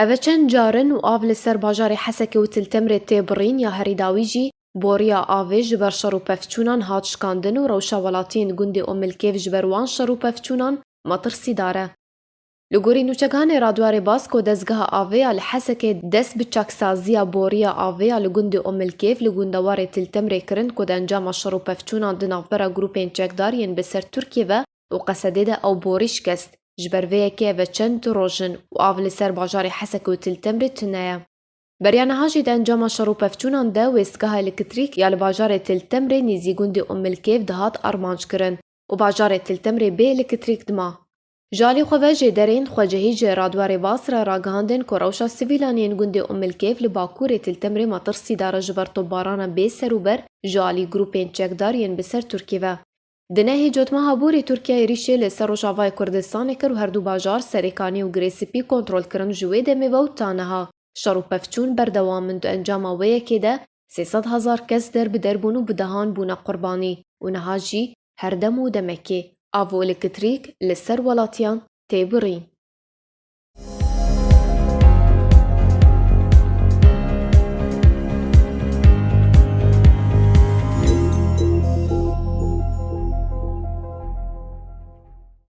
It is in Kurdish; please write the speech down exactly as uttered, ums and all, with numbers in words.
Eve çend car in û av li ser bajarê Hesekê û Til Temrê tê birîn ya herî dawî jî boriya avê ji ber şer û pevçûnan hat şikandin û rewşa welatiyên gundê Umilkêf ji ber wan şer û pevçûnan metirsîdar e. Li gorî nûçeganê Radwarê Bas ku dezgeha avê ya li Hesekê dest bi çaksaziya boriya avê ya li gundê Umilkêf li gundewarê Til Temrê kirin ku di encama şer û pevçûnan di navbera grûpên çekdar yên bi ser Tirkiyê ve û Qesedê de ew borî şikest. Ji ber vê yekê eve çend roj in û av li ser bajarê Hesekê û Til Temrê tune ye. Beriya niha jî di encama şer û pevçûnan de wêstgeha elektrîk ya li bajarê Til Temrê nêzî gundê Umilkêf dihat armanc kirin û bajarê Til Temrê bê elektrîk dima. Ji alî xwe ve jêderên xwecihî ji Radwarê Bas re ragihandin ku rewşa sivîlan yên gundê Umilkêf li bakurê Til Temrê metirsîdar e ji ber topbarana bê serûber ji alî grûpên çekdar yên bi ser Tirkiyê ve. Di nehê cotmeha borî Tirkiye êrîşê li ser Rojavayê Kurdistanê kir û her du bajar Serêkanî û Girê Spî kontrol kirin, ji wê demê ve û ta niha şer û pevçûn berdewam in. Di encama wê yekê de sê sed hezar kes derbider bûn û bi dehan bûne qurbanî û niha jî her dem û demekê av û elektrîk li ser welatiyan tê birîn.